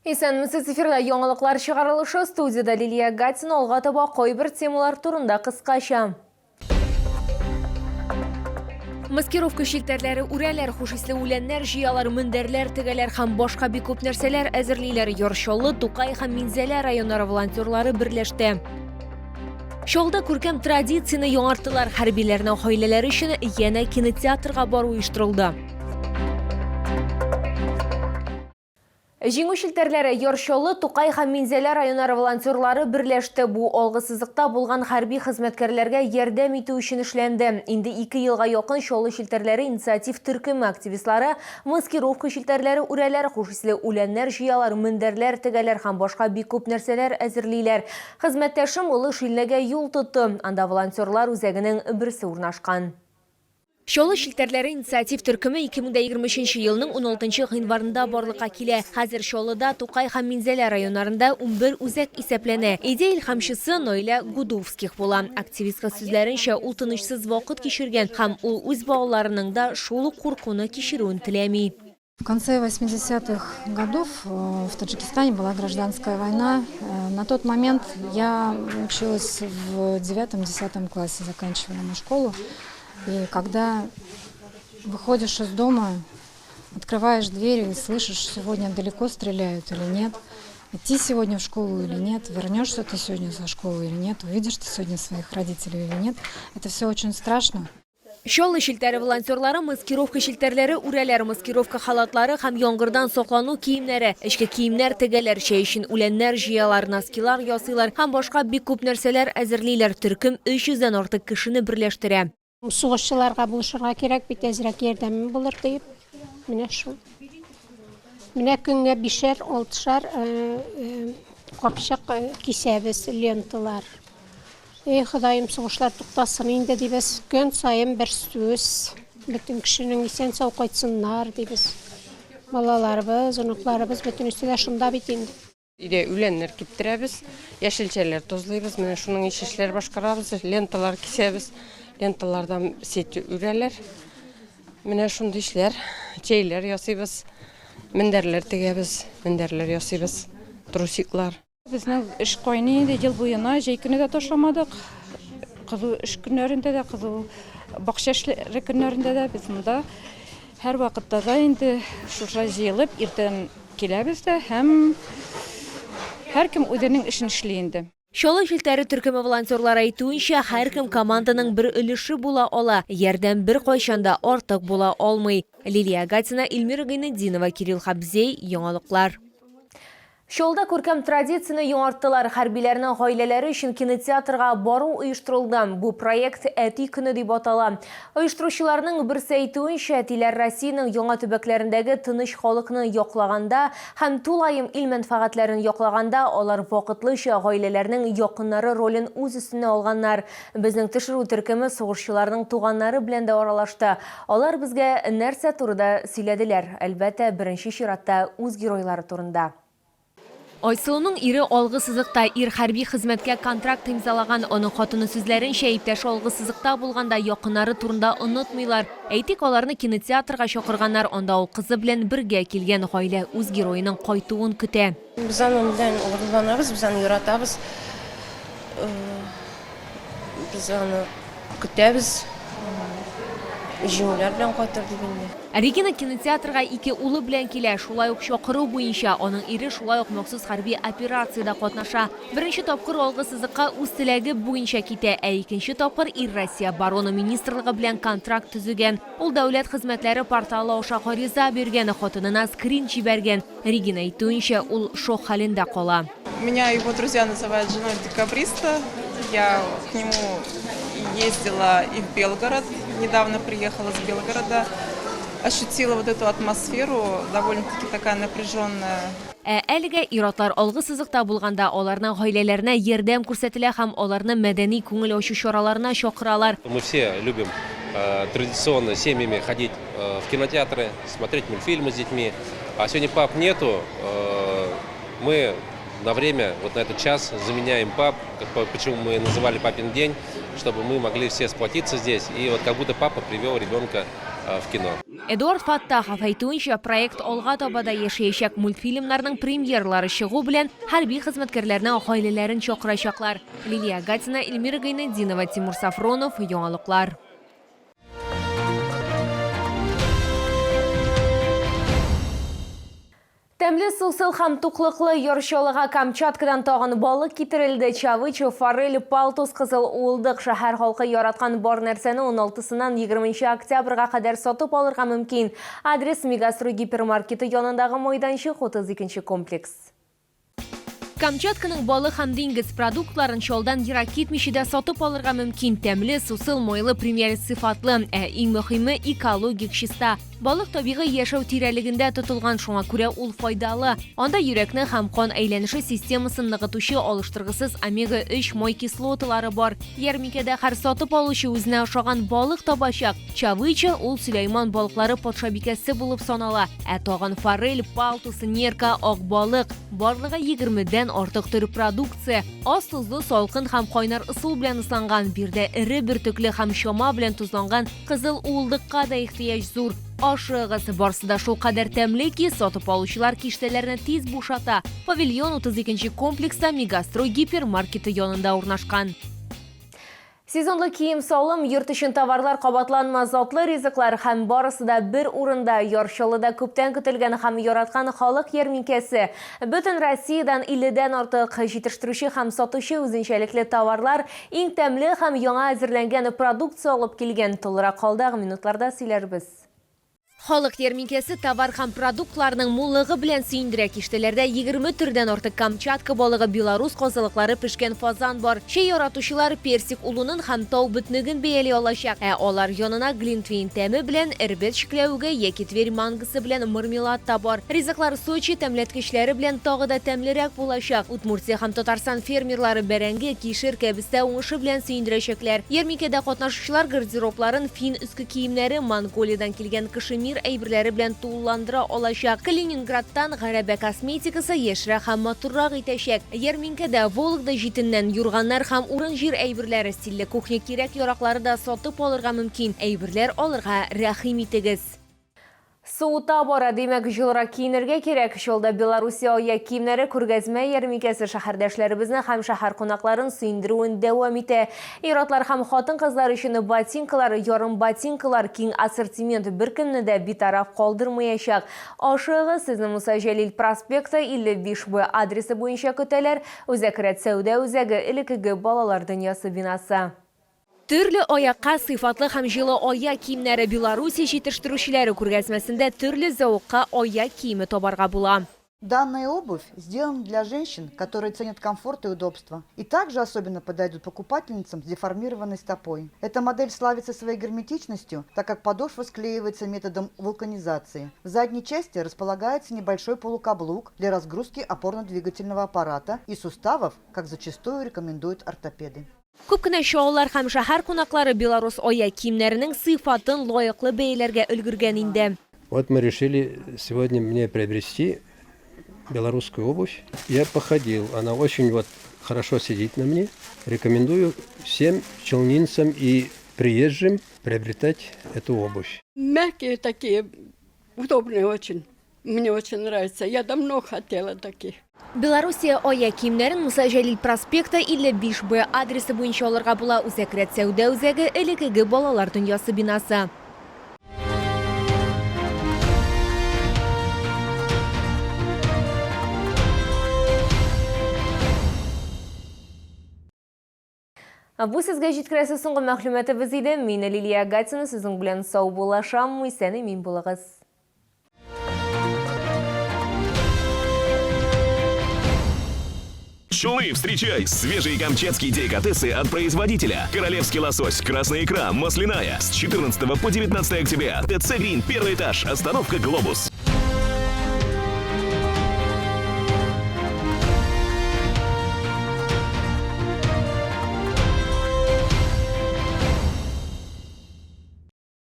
Исәнмесез, эфирда яңалыклар чыгарылышы, студиядә Лилия Гатина. Алга таба кайбер темалар турында кыскача. Маскировка челтәрләре үрәләр, хуш исле үләннәр җыялар, мендәрләр тегәләр һәм башка бик күп нәрсәләр әзерлиләр. Яр Чаллы, Тукай һәм Минзәлә районнары волонтерлары берләште. Чаллыда күркәм традицияне яңарттылар. Хәрбиләрнең гаиләләре өчен янә кинотеатрга бару оештырылды. Җиңү челтәрләре Яр Чаллы, Тукай һәм Минзәлә районнары волонтерлары берләште. Бу алгы сызыкта булган хәрби хезмәткәрләргә ярдәм итү өчен эшләнде. Инде ике елга якын Чаллы челтәрләре инициатив төркеме активистлары маскировка челтәрләре үрәләр, хуш исле үләннәр җыялар, мендәрләр тегәләр һәм башка бик күп нәрсәләр әзерлиләр. Хезмәттәшем Олы Шилнәгә юл тотты. Анда волонтерлар үзәгенең берсе урнашкан. Чаллы челтәрләре инициатив төркеме 2023 елның 16 гыйнварында барлыкка килә. Хәзер Чаллыда, Тукай һәм Минзәлә районнарында 11 үзәк исәпләнә. Идея илһамчысы Наилә Гудовских була. Активистка сүзләренчә, ул тынычсыз вакыт кичергән һәм ул үз балаларының да шул ук куркуны кичерүен теләми. В конце 80-х годов в Таджикистане была гражданская война. На тот момент я училась в 9-10 классе, заканчивала мою школу. И когда выходишь из дома, открываешь дверь и слышишь, сегодня далеко стреляют или нет, идти сегодня в школу или нет, вернешься ты сегодня со школы или нет, увидишь ты сегодня своих родителей или нет, это все очень страшно. Чаллы челтәре волонтерлары маскировка челтәрләре үрәләр, маскировка халатлары һәм яңгырдан саклану киемнәре, эчке киемнәр тегәләр, чәй өчен үләннәр җыялар, носкилар ясыйлар һәм башка бик күп нәрсәләр әзерлиләр. Төркем 300 дән артык кешене берләштерә. Сугышчыларга булышырга кирәк бит, әзрәк ярдәмем булыр диеп. Менә шул. Менә көнгә бишәр, алтышар капчык кисәбез, ленталар. Эй, Ходаем, сугышлар туктасын инде, дибез. Көн саен бер сүз. Бөтен кешенең исән-сау кайтсыннар, дибез. Балаларыбыз, оныкларыбыз бөтенесе дә шунда бит инде. Өйдә үләннәр киптерәбез, яшелчәләр тозлыйбыз, менә шуның ише эшләр башкарабыз, ленталар кисәбез, ленталардан сеть үрәләр. Менә шундый эшләр, чәйләр ясыйбыз, мендәрләр тегәбез, мендәрләр ясыйбыз, трусиклар. Безнең эш кайный инде ел буена, җәй көне дә ташламадык. Кызу эш көннәрендә дә, кызу бакча эшләре көннәрендә дә без монда һәрвакытта да инде шушы җыелып иртән киләбез дә һәм һәркем үзенең эшен эшли инде. Чаллы челтәре төркеме волонтерлары әйтүенчә, һәркем команданың бер өлеше була ала, ярдәм беркайчан да артык була алмый. Лилия Гатина, Эльмира Гайнетдинова, Кирилл Хабзей, Яңалыклар. Чаллыда күркәм традицияне яңарттылар. Хәрбиләрнең гаиләләре өчен кинотеатрга бару оештырылды. Бу проект Әти көне дип атала. Оештыручыларның берсе әйтүенчә, әтиләр Россиянең яңа төбәкләрендәге тыныч халыкны яклаганда һәм тулаем ил мәнфәгатьләрен яклаганда, алар вакытлыча гаиләләрнең якыннары ролен үз өстенә алганнар. Безнең төшерү төркеме сугышчыларның туганнары белән дә аралашты. Алар безгә нәрсә турыда сөйләделәр? Әлбәттә, беренче чиратта үз геройлары турында. Айсылуның ире алгы сызыкта. Ир хәрби хезмәткә контракт имзалаган. Аның хатыны сүзләренчә, иптәше алгы сызыкта булганда якыннары турында онытмыйлар. Әйтик, аларны кинотеатрга чакырганнар, анда ул кызы белән бергә килгән. Гаилә үз героеның кайтуын көтә. Без аның белән горурланабыз, без аны яратабыз. Без аны көтәбез. Җиңүләр белән кайтыр дип инде. Регина кинотеатрга ике улы белән килә. Шулай ук чакыру буенча. Аның ире шулай ук махсус хәрби операциядә катнаша. Беренче тапкыр алгы сызыкка үз теләге буенча китә, ә икенче тапкыр ир Россия Оборона министрлыгы белән контракт төзегән. Ул дәүләт хезмәтләре порталы аша гариза биргән, хатынына скрин җибәргән. Регина әйтүенчә, ул шок хәлендә кала. Меня его друзья называют женой декабриста. Я к нему ездила и в Белгород, недавно приехала с Белгорода. Ощутила вот эту атмосферу, довольно-таки такая напряженная. Ә әлегә ир-атлар алгы сызыкта булганда, аларның гаиләләренә ярдәм күрсәтелә һәм аларны мәдәни күңел ачу чараларына чакыралар. Мы все любим традиционно семьями ходить в кинотеатры, смотреть мультфильмы с детьми. А сегодня пап нету, мы на время, вот на этот час заменяем пап, почему мы называли папин день, чтобы мы могли все сплотиться здесь, и вот как будто папа привел ребенка в кино. Эдуард Фаттахов әйтүенчә, проект алга таба да яшәячәк, мультфильмнарның премьералары чыгу белән хәрби хезмәткәрләрнең гаиләләрен чакырачаклар. Лилия Гатина, Эльмира Гайнетдинова, Тимур Сафронов, Яңалыклар. Тәмле сусыл һәм туклыклы Яр Чаллыга Камчаткадан тагын балык китерелде. Чавычо, форель, палтус, кызыл уылдык. Шәһәр халкы яраткан бар нәрсәне уналтысыннан егерменче октябрьгә кадәр сатып алырга мөмкин. Адрес, Мегастрой гипермаркеты янындагы майданчык, 32 нче комплекс. Камчатканың балык һәм диңгез продуктларын Чалдан ерак китмичә дә сатып алырга мөмкин. Тәмле, сусыл, майлы, премиаль сыйфатлы, ә иң мөхиме, экологик чиста. Балык табигый яшәү тирәлегендә тотылган, шуңа күрә ул файдалы. Анда йөрәкне һәм кан әйләнеше системасын ныгытучы алыштыргысыз омега-3 май кислоталары бар. Ярминкәдә һәр сатып алучы үзенә ошаган балык табачак. Чавыча, ул Сөләйман балыклары патшабикәсе булып санала. Ә тагын форель, палтус, нерка, ак балык. Барлыгы егермедән артык төр продукция. Аз тозлы, салкын һәм кайнар ысул белән ысланган, биредә эре бөртекле һәм чама белән тозланган кызыл уылдыкка да ихтыяҗ зур. Ашыгыгыз, барсы да шулкадәр тәмле ки, сатып алучылар киштәләрне тиз бушата. Павильон 32 нче комплекста Мегастрой гипермаркеты янында урнашкан. Сезонлы кием-салым, йорт өчен товарлар, кабатланмас затлы ризыклар һәм барысы да бер урында, Яр Чаллыда күптән көтелгән һәм яраткан халык ярминкәсе. Бөтен Россиядән 50 дән артык җитештерүче һәм сатучы үзенчәлекле товарлар, иң тәмле һәм яңа әзерләнгән продукция алып килгән. Тулырак алдагы минутларда сөйләрбез. Халык ярминкәсе товар һәм продуктларның муллыгы белән сөендерә. Киштәләрдә 20 төрдән артык Камчатка балыгы, белорус казылыклары пешкән фазан бар. Чәй яратучылар персик улунын һәм тау бөтнеген бәяли алачак. Ә алар янына глинтвейн тәме белән эрбет чикләвеге яки Тверь мангосы белән мармелад та бар. Ризыклар Сочи тәмләткечләре белән тагы да тәмлерәк булачак. Удмуртия һәм Татарстан фермерлары бәрәңге, кишер, кәбестә уңышы белән сөендерәчәкләр. Ярминкәдә катнашучылар гардеробларын фин өске киемнәре Монголиядән килгән кашемир әйберләре белән тулыландыра алачак. Калининградтан гәрәбә косметикасы яшьрәк һәм матуррак итәчәк. Ярминкәдә Вологда җитеннән юрганнар һәм урын-җир әйберләре, стильле кухня кирәк-яраклары да сатып алырга мөмкин. Әйберләр алырга рәхим итегез! Суыта бара, димәк, җылырак киенергә кирәк. Чаллыда Белоруссия аяк киемнәре күргәзмә-ярминкәсе шәһәрдәшләребезне һәм шәһәр кунакларын сөендерүен дәвам итә. Ир-атлар һәм хатын-кызлар өчен ботинкалар, ярымботинкалар, киң ассортимент беркемне дә битараф калдырмаячак. Ашыгыгыз, сезне Муса Җәлил проспекты, 55 Б адресы буенча көтәләр, Үзәк рәт сәүдә үзәге, элеккеге Балалар дөньясы бинасы. Төрле аякка сыйфатлы һәм җылы аяк киемнәре Белоруссия җитештерүчеләре күргәзмәсендә төрле зәвыкка аяк киеме табарга була. Данная обувь сделана для женщин, которые ценят комфорт и удобство. И также особенно подойдут покупательницам с деформированной стопой. Эта модель славится своей герметичностью, так как подошва склеивается методом вулканизации. В задней части располагается небольшой полукаблук для разгрузки опорно-двигательного аппарата и суставов, как зачастую рекомендуют ортопеды. Күп кенә чаллылар һәм шәһәр кунаклары белорус аяк киемнәренең сыйфатын лаеклы бәяләргә өлгергән инде. Вот мы решили сегодня мне приобрести белорусскую обувь. Я походил, она очень вот хорошо сидит на мне. Рекомендую всем челнинцам и приезжим приобретать эту обувь. Мягкие такие, удобные очень. Мне очень нравится. Я давно хотела таких. Белоруссия аяк киемнәрен Муса Җәлил проспекты 55 Б адресы буенча алырга була, Үзәк рәт сәүдә үзәге, элеккеге Балалар дөньясы бинасы. Бу сезгә җиткерәсе соңгы мәгълүматыбыз иде. Мин Лилия Гатина сезнең белән саубуллашам. Исән-имин булыгыз. Пчелы, встречай! Свежие камчатские деликатесы от производителя. Королевский лосось, красная икра, масляная. С 14 по 19 октября. ТЦ Грин, первый этаж, остановка Глобус.